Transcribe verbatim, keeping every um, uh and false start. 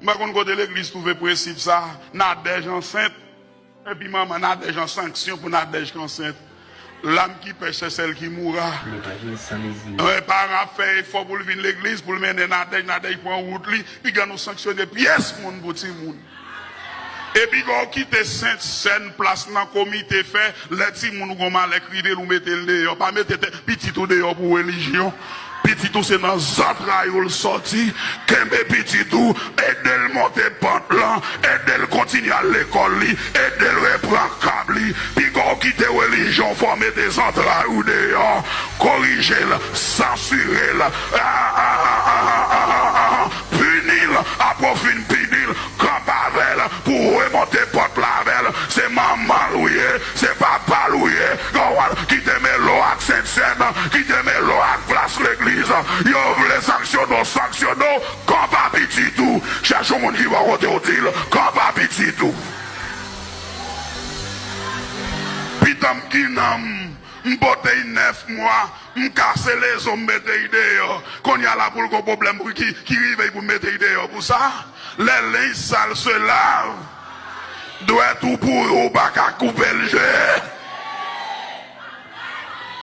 M pa konn kote legliz twouve prensip sa. Nadège enceinte. Epi manman Nadège an sanksyon pou Nadège ki ansent. L'âme qui pèche, c'est celle qui mourra. Yon paran ap fè efò pou l vin legliz, pou l mennen Nadège, Nadège pran wout li, piga nou sanksyone pyès moun pou timoun. Epi gwo kite Sentsèn, plas nan komite fè, lè timoun ou gon malè k rive l, ou mete l deyò. Pa mete tè- pitit ou deyò pou relijyon. Pitit ou se nan zantray ou l sòti. Kenbe pitit ou, ede l monte pant lan, ede l kontinye al lekòl li, ede l repran kab li. Piga w kite relijyon fè w mete zantray ou deyò. Korije l, sansire l, pini l, apre w fin pini l, kanpe avè l pou w remonte pant la avè l. Se manman l ou ye, se papa l ou ye. Gawad ki te mele w ak Sentsèn, ki te mele w ak plas legliz. Yo vle sanksyone w, sanksyone w. Kanpe pitit ou. Chèche yon moun ki bò kote w, di l, kanpe pitit ou. Pitit m ki nan m, m pote l nèf mwa, m kase lezo, m mete l deyò. Kounye a la pou l gon pwoblèm pou ki, ki rive pou m mete l deyò pou sa. Lè lenj sal se lav, dwèt ou pouri, ou pa ka koupe l je.